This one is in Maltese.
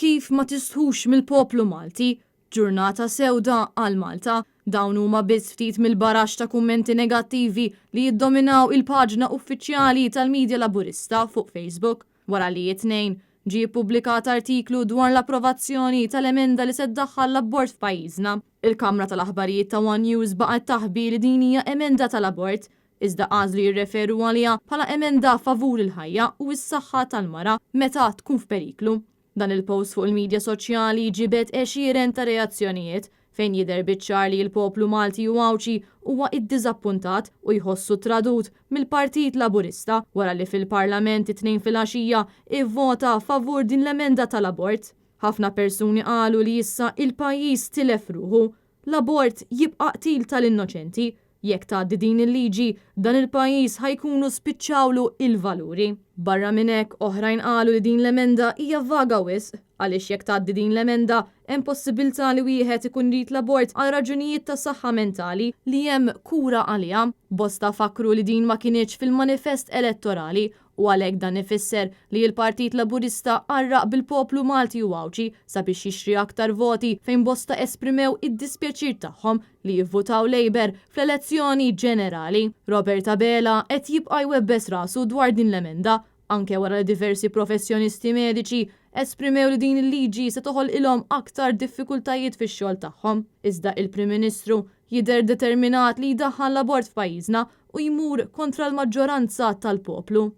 Kif ma tistħux mill-poplu Malti? Ġurnata sewda għal Malta. Dawn huma biss ftit mill-baraxx ta' kummenti negattivi li jiddominaw il-paġna uffiċjali tal-media Laburista fuq Facebook wara li t-Tnejn ġie ppubblikat artiklu dwar l-approvazzjoni tal-emenda li se ddaħħal l-abort f'pajjiżna. Il-kamra tal-aħbarijiet ta' one News baqgħet taħbi li din hija emenda tal-abort, iżda għażlu jirreferu għaliha bħala emenda favur il-ħajja u s-saħħa tal-mara meta tkun f'periklu. Dan il-post fuq il-midja soċjali ġibed għexieren ta' reazzjonijiet fejn jidher biċ-ċar li l-poplu Malti u Għawdxi huwa iddiżappuntat u jħossu tradut mill-Partit Laburista wara li fil-Parlament it-Tnejn filgħaxija ivvota favur din l-emenda tal-abort. Ħafna persuni qalu li issa il-pajjiż tilef ruħu. L-abort jibqa' qtil tal-innoċenti. Jekk tgħaddi din il-liġi, dan il-pajjiż ħa jkunu spiċċawlu il-valuri. Barra minn hekk, oħrajn qalu li din l-emenda hija vaga wisq, għaliex jekk tgħaddi din l-emenda, hemm possibilità li wieħed ikun jrid l-abort għal raġunijiet ta' saħħa mentali li hemm kura għaliha. Bosta fakkru li din ma kinitx fil-manifest elettorali u għalhekk dan ifisser li l-Partit Laburista qarraq bil-poplu Malti u Għawdxi sabiex jixtri aktar voti fejn bosta esprimew id-dispjaċir tagħhom li jivvutaw Labour fl-elezzjoni ġenerali. Robert Abela qed jibqa' jwebbes rasu dwar din l-emenda anke wara li diversi professjonisti mediċi esprimew li din il-liġi se toħolqilhom aktar diffikultajiet fix-xogħol tagħhom. Iżda il-Prim Ministru jidher determinat li jdaħħal l-abort f'pajjiżna u jmur kontra l-maġġoranza tal-poplu.